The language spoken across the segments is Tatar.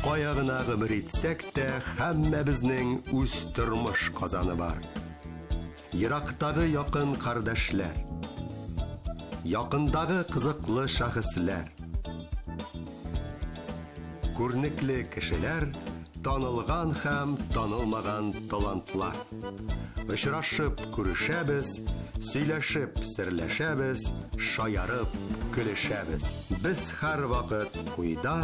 Кая гына гомер итсәк тә, һәммәбезнең үз тормыш казаны бар. Ерактагы якын кардәшләр, якындагы кызыклы шәхесләр, күренекле кешеләр, танылган һәм танылмаган талантлар. Очрашып күрешәбез, сөйләшеп серләшәбез, шаярып көлешәбез. Без һәрвакыт уйда,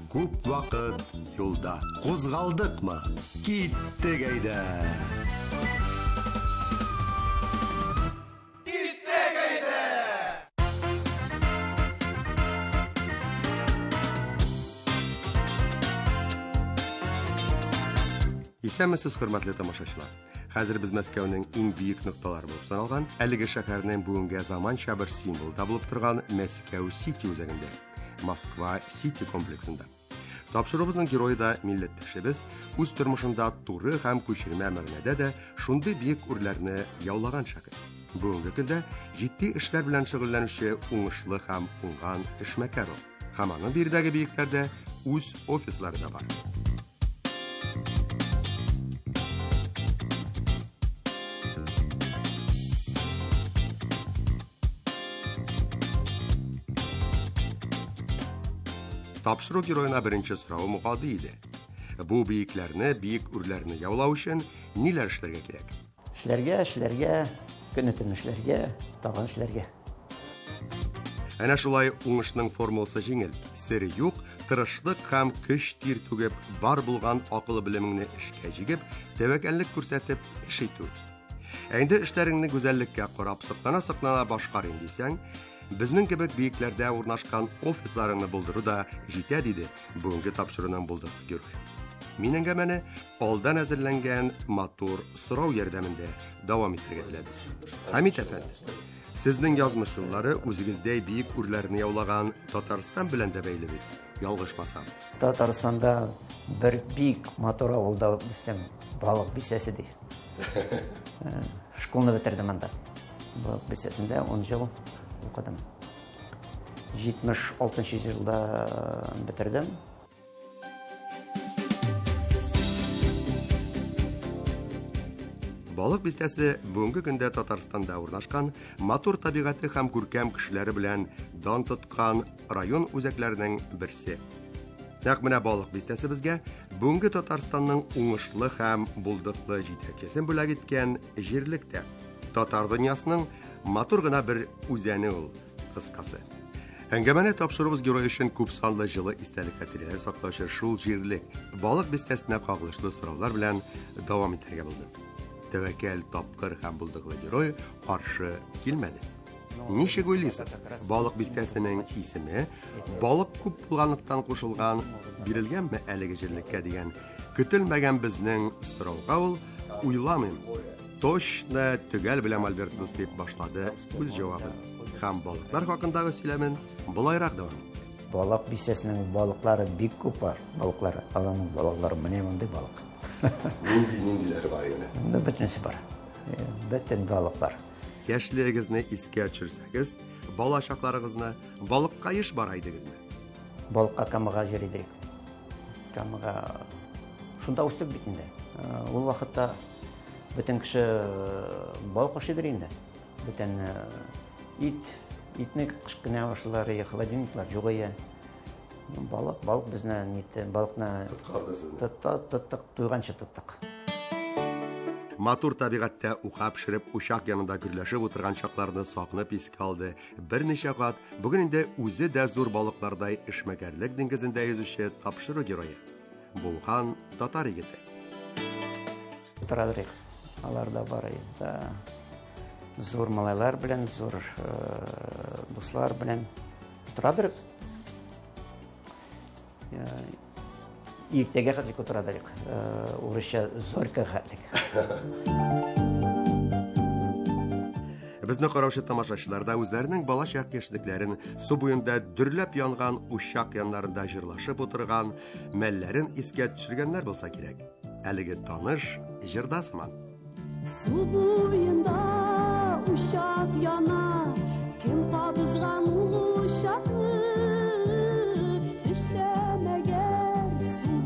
күп вакыт юлда. Кузгалдыкмы? Киттек әйдә! Исәнмесез, хөрмәтле тамашачылар. Хәзер без Мәскәүнең иң биек нокталары булып саналган, әлеге шәһәрнең бүгенгә заманча бер символы да булып торган Мәскәү Сити үзәгендә, Москва Сити комплексында. Тапшыруыбызның герое да милләттәшебез, үз тормышында туры һәм күчермә мәгънәдә дә шундый биек үрләрне яулаган шәхес. Бүгенге көндә җитди эшләр белән шөгыльләнүче уңышлы һәм уңган эшмәкәр ул. Һәм аның биредәге биекләрдә үз офислары да бар. Тапшыру героена беренче соравым гади иде. Бу биекләрне, биек үрләрне яулау өчен ниләр эшләргә кирәк? Эшләргә, эшләргә, көне-төн эшләргә, тагын эшләргә. Әнә шулай уңышның формуласы җиңел, сере юк, тырышлык һәм көч тир түгеп, бар булган акыл белемеңне эшкә җигеп, тәвәккәллек күрсәтеп эш итү. Ә инде эшләреңне гүзәллеккә карап соклана-соклана башкарыйм дисәң, безнең кебек биекләрдә урнашкан офисларыңны булдыру да җитә, диде бүгенге тапшыруның булдыклы герое. Мин әңгәмәне алдан әзерләнгән матур сорау ярдәмендә дәвам итәргә теләдем. Хәмит әфәнде, сезнең язмыш юллары үзегездәй биек үрләрне яулаган Татарстан белән дә бәйле бит, ялгышмасам. Татарстанда бер бик матур авылда үстем, Балык бистәсе ди. Школны бетердем анда. Балык бистәсендә 10 ел укыдым. 76 елда бетердем. Балык бистәсе бүгенге көндә Татарстанда урнашкан матур табигате һәм күркәм кешеләре белән дан тоткан район үзәкләренең берсе. Нәкъ менә Балык бистәсе безгә бүгенге Татарстанның уңышлы һәм булдыклы җитәкчесен бүләк иткән җирлек тә. Татар дөньясының матур гына бер үзәне ул. Кыскасы. Әңгәмәне тапшыруыбыз герое өчен күп санлы җылы истәлек хатирәләр саклаучы шул җирлек Балык бистәсенә кагылышлы сораулар белән дәвам итәргә булдым. Тәвәккәл, тапкыр һәм булдыклы герой каршы килмәде. Ничек уйлыйсыз, Балык бистәсенең исеме балык күп булганлыктан кушылган, бирелгәнме әлеге җирлеккә дигән көтелмәгән безнең сорауга ул уйламыйм, точно төгәл беләм, Альберт дус, дип башлады үз җавабын. Һәм балыклар хакындагы сөйләмен болайрак дәвам итте. Балык бистәсенең балыклары бик күп бар. Балыклары, аларның балыклары менә мондый балык. Нинди ниндиләре бар инде? Инде бөтенесе бар. Бөтен балыклар. Яшьлегегезне искә төшерсәгез, бала чакларыгызны балыкка еш бара идегезме? Балыкка Камага йөри идек. Камага шунда үстек бит инде. Ул вакытта бөтен кеше балык ашыйдыр инде. Бүтән ит, итне кыш кенә ашыйлар, холодильниклар юк ие. Балык, балык безне нитте, балыкны Коткарды сезне. Тоттык, туйганчы тоттык. Матур табигатьтә уха пешереп, учак янында гөрләшеп утырган чакларны сагынып искә алды. Берничә кат, бүген инде үзе дә зур балыклардай эшмәкәрлек диңгезендә йөзүче тапшыру герое. Булган татар егете. Утырадыр алар да бар да. Зур малайлар белән, зур дуслар белән утырадыр. Иртәгә хәтлек утырадыр. Урысча зорька хәтлек. Безне караучы тамашачылар да үзләренең балачак яшьлекләрен су буенда дөрләп янган учак яннарында җырлашып утырган мәлләрен искә төшергәннәр булса кирәк. Әлеге таныш җырда сыман. Су буенда учак яна, кем кабызган ул учакны? Төшсә мәгәр су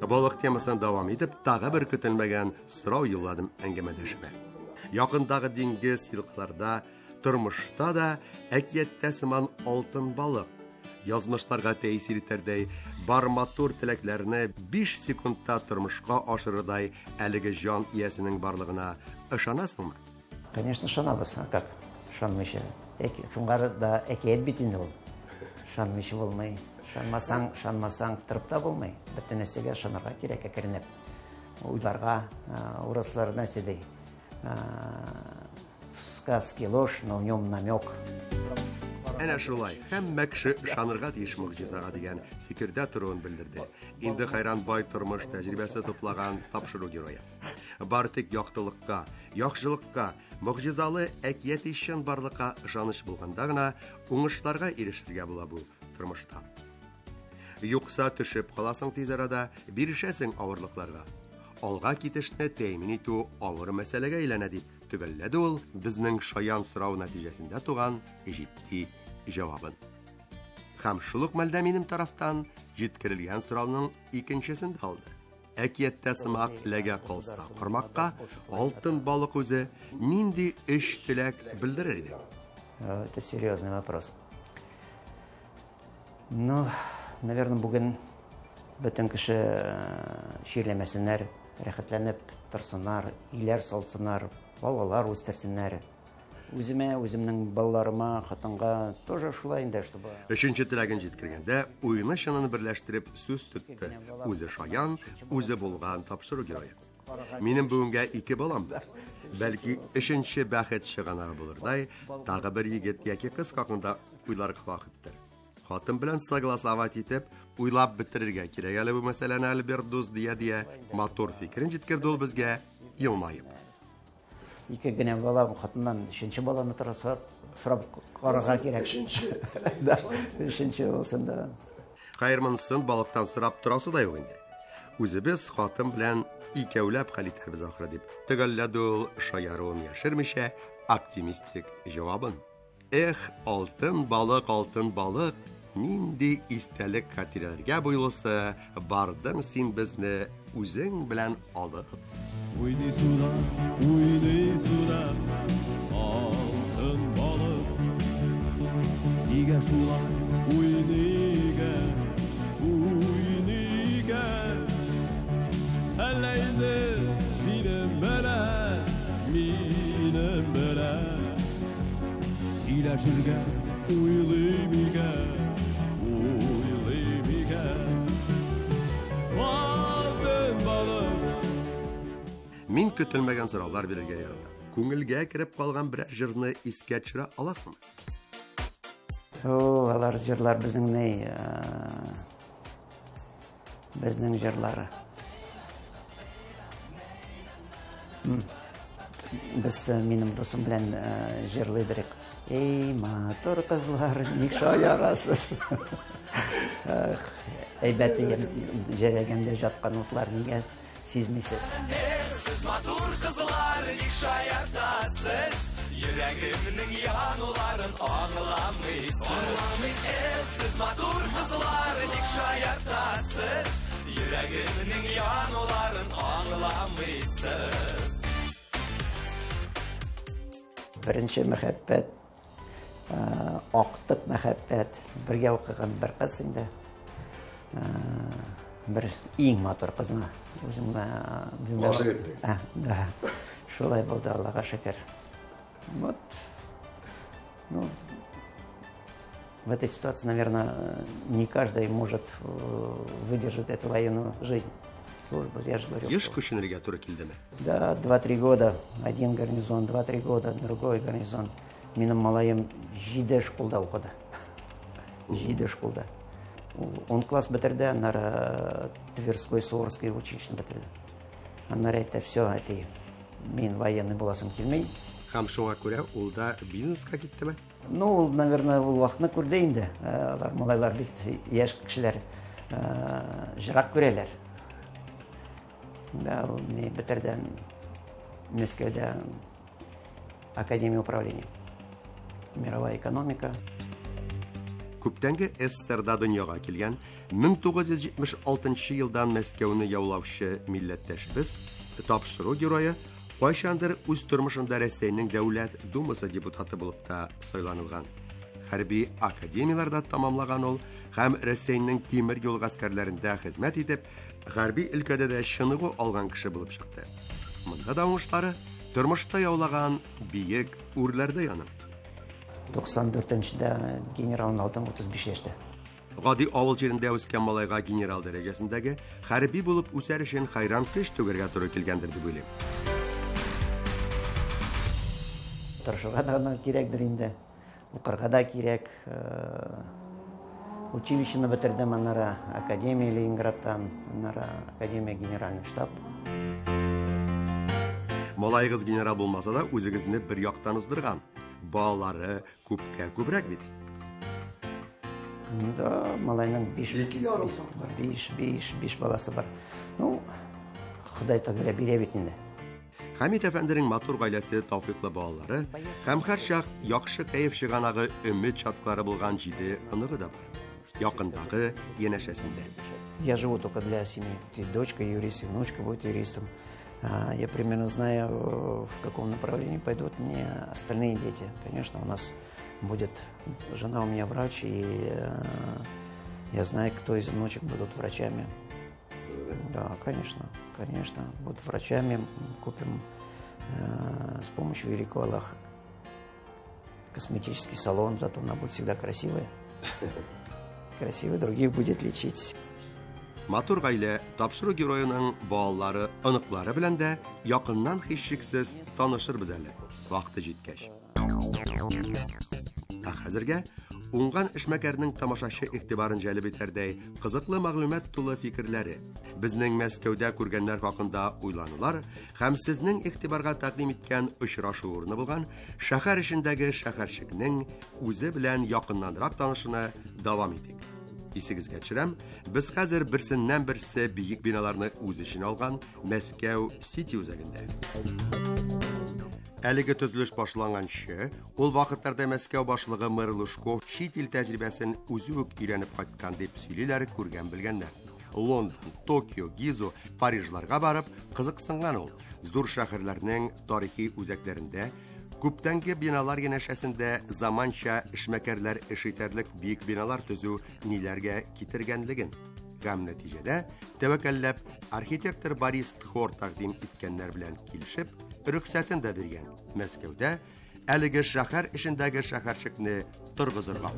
Балык темасын дәвам итеп, тагы бер көтелмәгән сорау юлладым әңгәмәдәшемә. Якындагы диңгез елгаларда, тормышта да әкияттә сыман алтын балык, язмышларга тәэсир итәрдәй, бар матур теләкләрне 5 секундта тормышка ашырырдай әлеге җан иясенең барлыгына ышанасыңмы? Конечно, ышанабыз. А как? Ышанмыйча. Шуңа да әкият бит инде ул. Ышанмыйча булмый. Ышанмасаң, ышанмасаң, торып та булмый. Бөтен нәрсәгә ышанырга кирәк әкренләп. Уйларга, урыслар нәрсә ди? В сказке ложь, но в нем намек. Әнә шулай, һәммә кеше ышанырга тиеш могҗизага дигән фикердә торуын белдерде. Инде хәйран бай тормыш тәҗрибәсе туплаган тапшыру герое. Бар тик яктылыкка, яхшылыкка, могҗизалы әкияти чынбарлыкка ышаныч булганда гына уңышларга ирешергә була бу тормышта. Юкса төшеп каласың тиз арада, бирешәсең авырлыкларга. Алга китешне тәэмин итү авыр мәсьәләгә әйләнә дип төгәлләде ул безнең шаян сорау нәтиҗәсендә туган җитди җавабын. Һәм шул ук мәлдә минем тарафтан җиткерелгән сорауның икенчесен дә алды. Әкияттә сымак эләгә калса кармакка, алтын балык үзе нинди өч теләк белдерер иде? Это серьезный вопрос. Ну, наверное, бүген бөтен кеше чирләмәсеннәр, рәхәтләнеп торсыннар, өйләр салсыннар, балалар үстерсеннәр. Үземә, үземнең балаларыма, хатынга тоже шулай инде, чтобы... Өченче теләген җиткергәндә, уены чынын берләштереп сүз тотты. Үзе шаян, үзе булган тапшыру герое. Минем бүгенгә ике балам бар. Бәлки, өченче бәхет чыганагы булырдай, тагы бер егет яки кыз хакында уйларга вакыттыр. Хатын белән согласовать итеп, уйлап бетерергә кирәк әле бу мәсьәләне, Альберт дус, дия-дия, матур фикерен җиткерде ул безгә, елмаеп. Ике генә бала, хатыннан өченче баланы тора сорап, сорап карарга кирәк. Өченче. Да, өченче булсын да. Хәер, монысын балыктан сорап торасы да юк инде. Үзебез хатын белән икәүләп хәл итәрбез ахры, дип төгәлләде ул шаяруын яшермичә оптимистик җавабын. Эх, алтын балык, алтын балык, нинди истәлек хатирәләргә бу юлысы бардың син безне үзең белән алып. Уйный суда, уйный суда, алтын балык. Нигә шулай уйный икән, уйный икән? Әллә инде минем белән, минем белән сөйләшергә уйлый микән, уйлый микән? Алтын балык. Мин көтелмәгән сораулар бирергә яратам. Күңелгә кереп калган берәр җырны искә төшерә аласыңмы? О, алар җырлар безнең ни, безнең җырлары. Без минем дусым белән җырлый идек. Эй, матур кызлар, ник шаярасыз? Әйбәт җәрәгәндә жаткан утлар нигә сизмисез? Сез матур кызлар, ник шаяртасыз? Йөрәгемнең януларын аңламыйсыз. Сез матур кызлар, ник шаяртасыз? Йөрәгемнең януларын аңламыйсыз. Беренче мәхәббәт, актык мәхәббәт, бергә укыган бер кыз инде. Бер иң матур кызны үземә Гашык иттегез. Да. Шулай булды, Аллага шөкер. Вот. Ну, в этой ситуации, наверное, не каждый может выдержать эту военную жизнь. Службу, я же говорю. Еш күченергә туры килдеме? Да, 2-3 года один гарнизон, 2-3 года другой гарнизон. Минем малаем 7 школда укыды. 7 школда. Ун класс бетерде, аннары Тверской, Суворовский училище бетерде. Аннары әйтте, все, әти, мин военный буласым килми. Һәм шуңа күрә ул да бизнеска киттеме? Ну, ул, наверное, ул вакытны күрде инде. Алар малайлар бит яшь кешеләр, җырак күрәләр. Да, ул ни бетерде Мәскәүдә Академия управления. Мировая экономика. Күптәнге СССРда дөньяга килгән, 1976 елдан Мәскәүне яулаучы милләттәшебез, тапшыру герое кайчандыр үз тормышында Рәсәйнең Дәүләт Думасы депутаты булып та сайланылган. Хәрби академияләрдә тамамлаган ул һәм Рәсәйнең тимер юл гаскәрләрендә хезмәт итеп, хәрби өлкәдә дә чыныгу алган кеше булып чыкты. Монда да уңышлары тормышта яулаган биек үрләрдә яның. 94-дә генералны алдым 35 яшьтә. Гади авыл җирендә үскән малайга генерал дәрәҗәсендәге хәрби булып үсәр өчен хайран көч түгәргә туры килгәндер дип уйлыйм. Тырышырга да кирәкдер инде. Укырга да кирәк. Училищены бетердем, аннары академия Ленинградтан, аннары академия генеральный штаб. Малаегыз генерал булмаса да, үзегезне бер яктан уздырган. Балалары күпкә күбрәк бит. Да, малайның биш, биш баласы бар. Ну, Ходай Тәгалә бирә бит инде. Хәмит әфәнденең матур гаиләсе, тәүфиклы балалары һәм һәрчак яхшы кәеф чыганагы өмет чаткылары булган җиде оныгы да бар. Якындагы янәшәсендә. Я живу только для семьи. И дочка юрист, и внучка будет юристом. Я примерно знаю, в каком направлении пойдут мне остальные дети. Конечно, у нас будет жена у меня врач, и я знаю, кто из внучек будут врачами. Да, конечно, конечно, будут врачами. Купим с помощью великого Аллаха косметический салон, зато она будет всегда красивая. Красивая, других будет лечить. Матур гаилә тапшыру героеның балалары, оныклары белән дә якыннан һичшиксез танышырбыз әле, вакыты җиткәч. Ә хәзергә уңган эшмәкәрнең тамашачы игътибарын җәлеп итәрдәй кызыклы мәгълүмат тулы фикерләре, безнең Мәскәүдә күргәннәр хакында уйланулар һәм сезнең игътибарга тәкъдим иткән очрашу урыны булган шәһәр эчендәге шәһәрчекнең үзе белән якыннанрак танышуны дәвам итик. Исегезгә төшерәм, без хәзер берсеннән берсе биек биналарны үз эченә алган Мәскәү Сити үзәгендә. Әлеге төзелеш башланганчы, ул вакытларда Мәскәү башлыгы мэр Лужков чит ил тәҗрибәсен үзе үк өйрәнеп кайткан дип сөйлиләр күргән белгәннәр. Лондон, Токио, Гизу, Парижларга барып кызыксынган ул. Зур шәһәрләрнең тарихи үзәкләрендә күптәнге биналар янәшәсендә заманча эшмәкәрләр эш итәрлек биек биналар төзү ниләргә китергәнлеген. Һәм нәтиҗәдә тәвәккәлләп архитектор Борис Тхор тәкъдим иткәннәр белән килешеп, рөхсәтен дә биргән. Мәскәүдә әлеге шәһәр эчендәге шәһәрчекне торгызырга.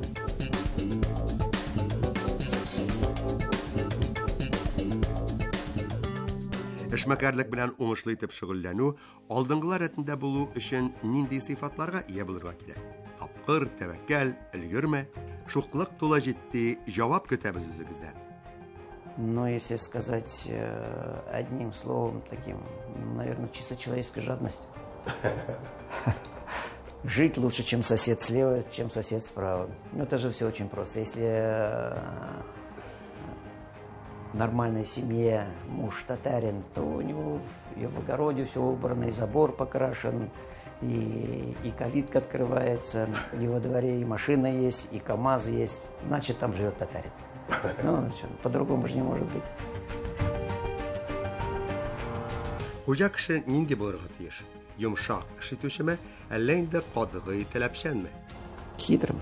Эшмәкәрлек белән уңышлы итеп шөгыльләнү, алдынгылар рәтендә булу өчен нинди сыйфатларга ия булырга кирәк? Тапкыр, тәвәккәл, өлгермә, шуклык тулы җитди җавап көтәбез үзегездән. Но если сказать одним словом таким, наверное, чисто человеческая жадность. Жить лучше, чем сосед слева, чем сосед справа. Ну, это же все очень просто. Если в нормальной семье муж татарин, то у него и в огороде все убрано, и забор покрашен, и калитка открывается, и во дворе и машина есть, и КамАЗ есть. Значит, там живет татарин. Ну, по-другому же не может быть. Хуҗа кеше нинди булырга тиеш? Йомшак эш итүчеме, әллә инде катгый таләпчәнме? Хитрым.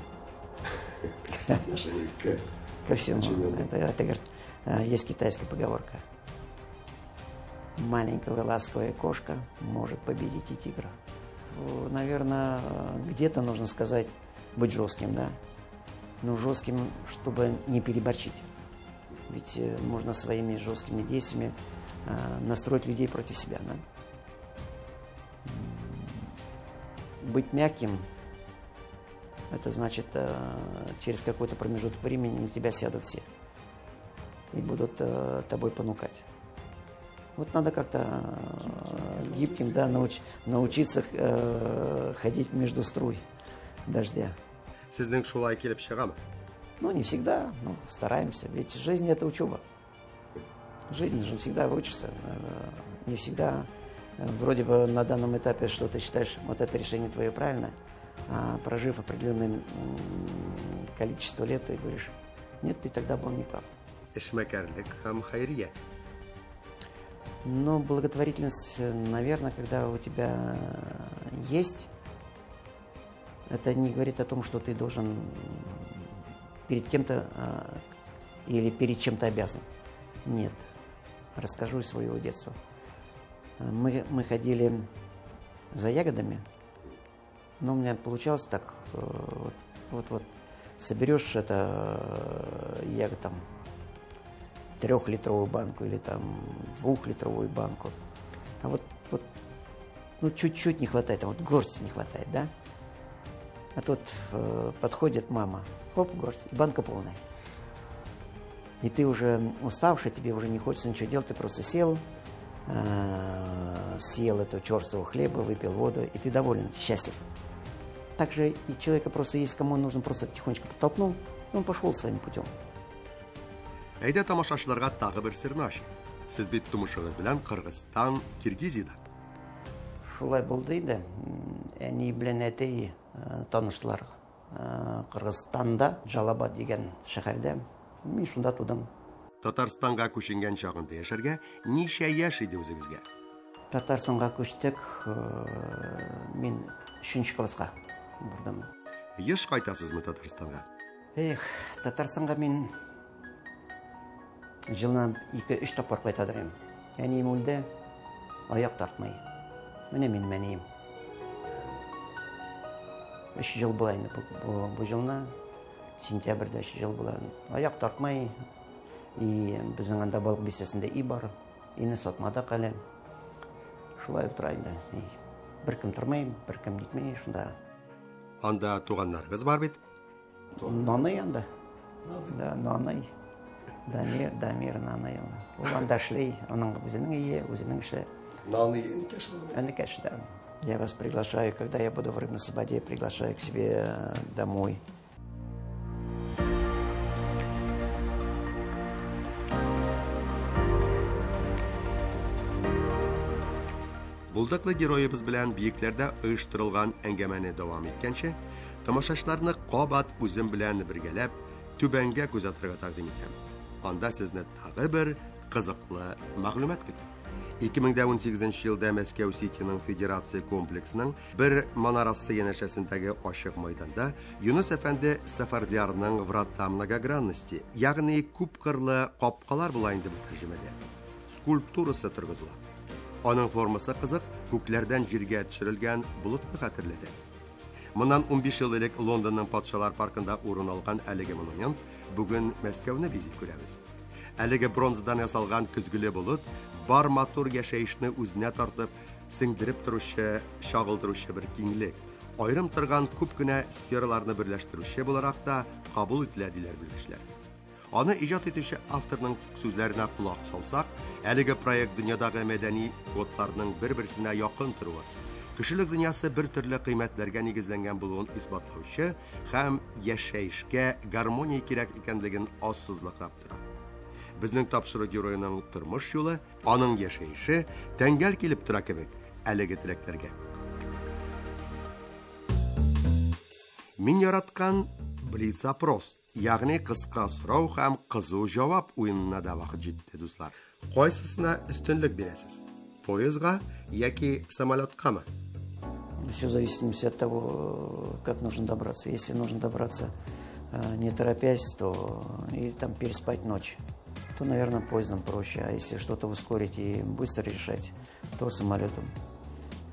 Ко всему. Это, говорит, есть китайская поговорка. Маленькая ласковая кошка может победить и тигра. Наверное, где-то нужно сказать, быть жестким, да? Но жестким, чтобы не переборщить. Ведь можно своими жесткими действиями настроить людей против себя, да? Быть мягким, это значит, через какой-то промежуток времени на тебя сядут все и будут тобой понукать. Вот надо как-то гибким, да, научиться ходить между струй дождя. Сезнең шулай килеп чыгамы? Ну, не всегда, но стараемся. Ведь жизнь – это учеба. Жизнь же всегда учишься. Не всегда вроде бы на данном этапе, что ты считаешь, вот это решение твое правильное, А прожив определенное количество лет, ты говоришь, нет, ты тогда был неправ. Эшмәкәрлек һәм хәйрия. Но благотворительность, наверное, когда у тебя есть, это не говорит о том, что ты должен перед кем-то или перед чем-то обязан. Нет. Расскажу из своего детства. Мы ходили за ягодами, но у меня получалось так, вот соберешь это ягод там 3-литровую банку или там 2-литровую банку, а вот ну чуть-чуть не хватает, а вот горсти не хватает, да? А тут подходит мама, хоп, горсть, и банка полная. И ты уже уставший, тебе уже не хочется ничего делать, ты просто сел, съел этого черствого хлеба, выпил воду, и ты доволен, счастлив. Также и человека просто есть, кому нужно, просто тихонечко подтолкнул, и он пошел своим путем. Әйдә тамашачыларга тагы бер серне ачыйк. Сез бит тумышыгыз белән Кыргызстан, Киргизиядән. Шулай булды инде. Әни белән әтәй таныштылар Кыргызстанда, Жалал-Абад дигән шәһәрдә. Мин шунда тудым. Татарстанга күченгән чагында яшәргә ничә яшь иде үзегезгә? Татарстанга күчтек, мин 3 класска бардым. Еш кайтасызмы Татарстанга? Эх, Татарстанга мин елына 2-3 тапкыр кайта торыйм. Әнием үлде, аяк тартмый. Менә минем әнием. 3 ел була инде бу елны. Сентябрьдә 3 ел була. Аяк тартмый. И безнең анда Балык Бистәсендә өй бар. Өйне сатмадык әле. Шулай утыра инде. Беркем тормый, беркем нитми шунда. Анда туганнарыгыз бар бит? Наный анда. Да, наный. Дамир, Дамир наный. Ул анда эшли, аның үзенең өе, үзенең эше. Наный энекәш буламы? Энекәш, да. Я вас приглашаю, когда я буду в Рыбной Слободе, приглашаю к себе домой. Булдыклы героебыз белән биекләрдә оештырылган әңгәмәне дәвам иткәнче, тамашачыларны кабат үзем белән бергәләп түбәнгә күз атырга тәкъдим итәм. Анда сезне тагы бер кызыклы мәгълүмат көтә. 2018 елда Мәскәү Ситиның Федерация комплексының бер манарасы янәшәсендәге ачык майданда Юныс әфәнде Сәфәрдиярның Врата многогранности, ягъни күпкырлы капкалар була инде бу тәрҗемәдә, скульптурасы торгызыла. Аның формасы кызык, күкләрдән җиргә төшерелгән болытны хәтерләтә. Моннан 15 ел элек Лондонның Патшалар паркында урын алган әлеге монумент бүген Мәскәүне бизи күрәбез. Әлеге бронзадан ясалган көзгеле болыт бар матур яшәешне үзенә тартып, сеңдереп торучы, чагылдыручы бер киңлек, аерым торган күп кенә сфераларны берләштерүче буларак та кабул ителә диләр белгечләр. Аны иҗат итүче авторның сүзләренә колак салсак, әлеге проект дөньядагы мәдәни кодларның бер-берсенә якын торуы, кешелек дөньясы бер төрле кыйммәтләргә нигезләнгән булуын исбатлаучы һәм яшәешкә гармония кирәк икәнлеген ассызыклап тора. Безнең тапшыру героеның тормыш юлы, аның яшәеше тәңгәл килеп тора кебек әлеге теләкләргә. Мин яраткан блиц-опрос, ягъни кыска сорау һәм кызу җавап уенына да вакыт җитте, дуслар. Кайсысына өстенлек бирәсез? Поездга яки самолеткамы? Все зависит от того, как нужно добраться. Если нужно добраться не торопясь, то или там переспать ночь, то, наверное, поездом проще. А если что-то ускорить и быстро решать, то самолетом.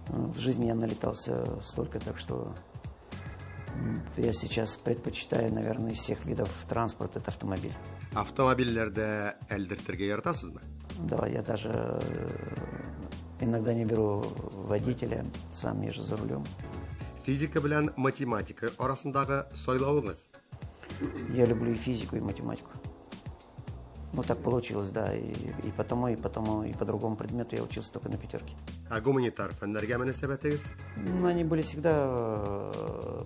В жизни я налетался столько, так что я сейчас предпочитаю, наверное, из всех видов транспорта это автомобиль. Автомобильләрдә элдертергә яратасызмы? Да, я даже иногда не беру водителя, сам езжу за рулем. Физика белән математика арасындагы сайлавыгыз? Я люблю и физику, и математику. Ну, так получилось, да. И потому, и потому, и по другому предмету я учился только на пятерке. А гуманитар фәннәргә мөнәсәбәтегез? Ну, они были всегда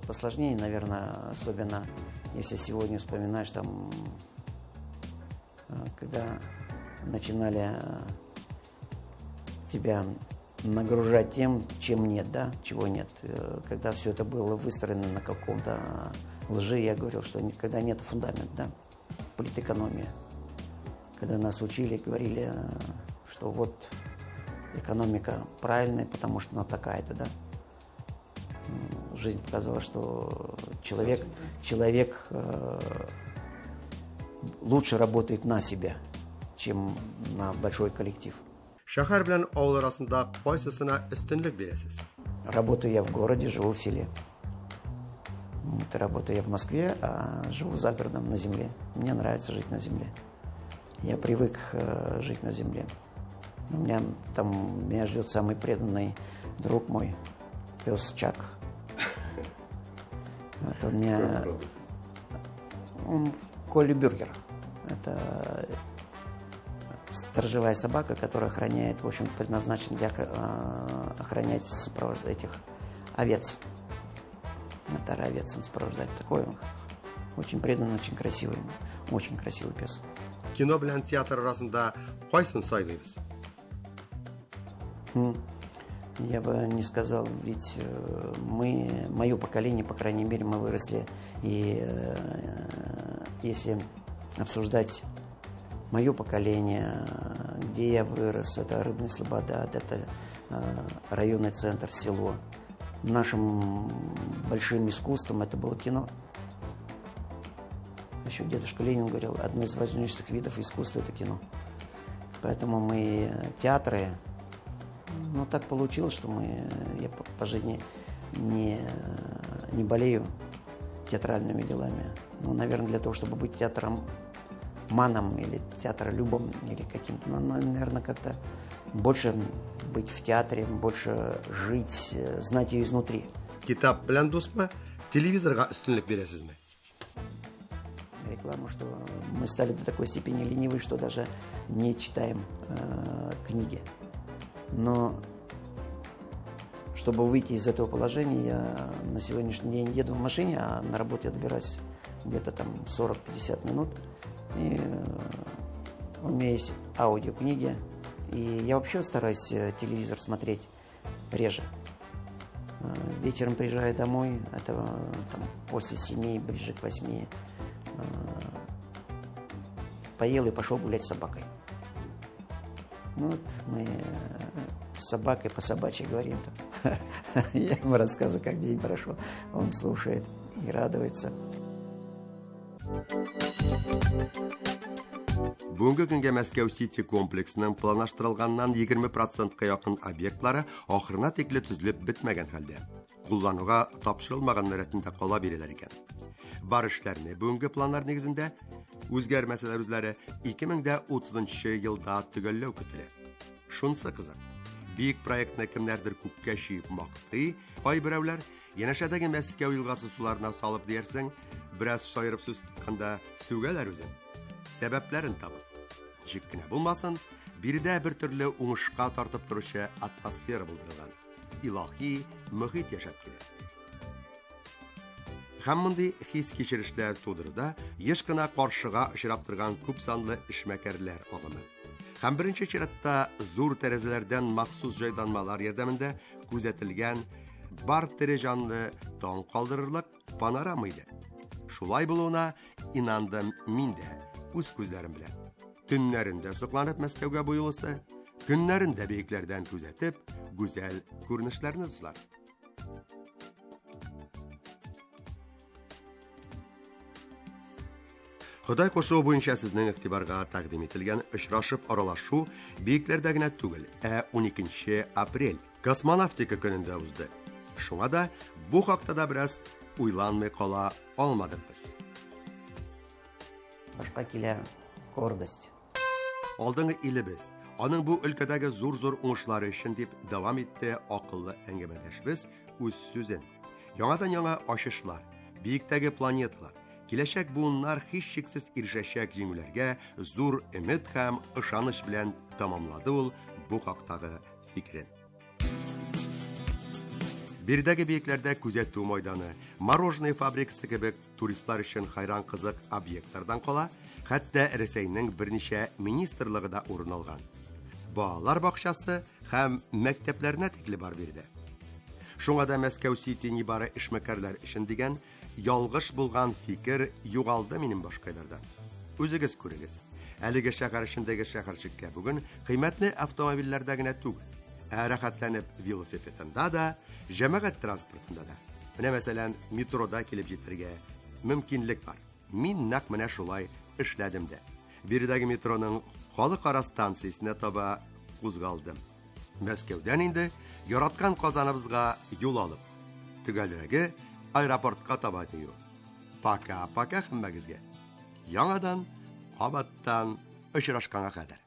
посложнее, наверное, особенно если сегодня вспоминаешь, когда начинали тебя нагружать тем, чем нет, да, чего нет. Когда все это было выстроено на каком-то лжи, я говорил, что никогда нет фундамента, да, политэкономия. Когда нас учили, говорили, что вот экономика правильная, потому что она такая-то, да. Жизнь показала, что человек лучше работает на себя, чем на большой коллектив. Шәһәр белән авыл арасында кайсысына өстенлек бирәсез? Работаю я в городе, живу в селе. Вот, работаю я в Москве, а живу за городом, на земле. Мне нравится жить на земле. Я привык жить на земле. У меня там, меня ждет самый преданный друг мой, пес Чак. Вот он меня... Он Колли Бюргер. Это сторожевая собака, которая охраняет, в общем, предназначена для охранять этих овец. Это овец он сопровождает. Такой он очень преданный, очень красивый пес. Кино белән театр арасында кайсын сайлыйбыз? Я бы не сказал, ведь мы, мое поколение, по крайней мере, мы выросли. И если обсуждать мое поколение, где я вырос, это Рыбная Слобода, это районный центр, село. Нашим большим искусством это было кино. Еще дедушка Ленин говорил, одно из важнейших видов искусства – это кино. Поэтому мы театры, ну так получилось, что я по жизни не болею театральными делами. Ну, наверное, для того, чтобы быть театром маном или театролюбом, или каким-то, ну, наверное, как-то больше быть в театре, больше жить, знать ее изнутри. Китап белән дусмы, телевизорга өстенлек бирәсезме? Рекламу, что мы стали до такой степени ленивы, что даже не читаем книги. Но чтобы выйти из этого положения, я на сегодняшний день еду в машине, а на работу я добираюсь где-то там 40-50 минут. И у меня есть аудиокниги. И я вообще стараюсь телевизор смотреть реже. Вечером приезжаю домой, это там, после 7, ближе к 8. Поел и пошел гулять с собакой. Ну вот мы с собакой по собачьи говорим. Я ему рассказываю, как день прошел. Он слушает и радуется. Бүгенге көнгә Мәскәү Сити комплексының планлаштырылганнан 20%ка якын объектлары ахырына тикле төзелеп бетмәгән хәлдә. Куллануга тапшырылмаган рәтендә кала бирәләр икән. Бар эшләрне бүгенге планнар нигезендә үзгәрмәсәләр үзләре 2030 елда төгәлләү көтелә. Шунысы кызык. Бик проектны кемнәрдер күккә чөеп мактый, кайберәүләр янәшәдәге Мәскәү елгасы суларына салып диярсең, бераз шаярып сүз тотканда сүгәләр үзен. Сәбәпләрен табып. Ничек кенә булмасын, биредә бер төрле уңышка тартып торучы атмосфера булдырылган. Илаһи мөхит яшәп килә. Һәм мондый хис-кичерешләр тудыруда еш кына каршыга очрап торган күп санлы эшмәкәрләр агымы. Һәм беренче чиратта зур тәрәзәләрдән махсус җайланмалар ярдәмендә күзәтелгән бар тере җанлы таң калдырырлык панорама иде. Шулай булуына инандым мин дә үз күзләрем белән. Төннәрендә сокланып Мәскәүгә бу юлысы, көннәрендә биекләрдән күзәтеп, гүзәл күренешләрне дуслар. Ходай кушуы буенча сезнең игътибарга тәкъдим ителгән очрашып аралашу биекләрдә генә түгел, ә 12 апрель космонавтика көнендә узды. Шуңа да бу хакта да бераз уйланмый кала алмадык без. Башка килә гордость. Алдынгы илебез, аның бу өлкәдәге зур-зур уңышлары өчен дип дәвам итте акыллы әңгәмәдәшебез үз сүзен. Яңадан-яңа ачышлар, биектәге планеталар, киләчәк буыннар һичшиксез ирешәчәк җиңүләргә зур өмет һәм ышаныч белән тәмамлады ул бу хактагы фикерен. Биредәге биекләрдә күзәтү майданы, мороженое фабрикасы кебек туристлар өчен хайран кызык объектлардан кала, хәтта Рәсәйнең берничә министрлыгы да урын алган. Балалар бакчасы һәм мәктәпләренә тикле бар биредә. Шуңа да Мәскәү Сити нибары эшмәкәрләр өчен дигән ялгыш булган фикер югалды минем башкайлардан. Үзегез күрегез. Әлеге шәһәр эчендәге шәһәрчеккә бүген кыйммәтле автомобильләрдә генә түгел, ә рәхәтләнеп велосипедында да, җәмәгать транспортында да. Менә мәсәлән, метрода килеп җитәргә мөмкинлек бар. Мин нәкъ менә шулай эшләдем дә. Биредәге метроның халыкара станциясенә таба кузгалдым. Мәскәүдән инде яраткан Казаныбызга юл алып, төгәлрәге аэропортка таба дию. Пока-пока һәммәгезгә. Яңадан, кабаттан очрашканга кадәр.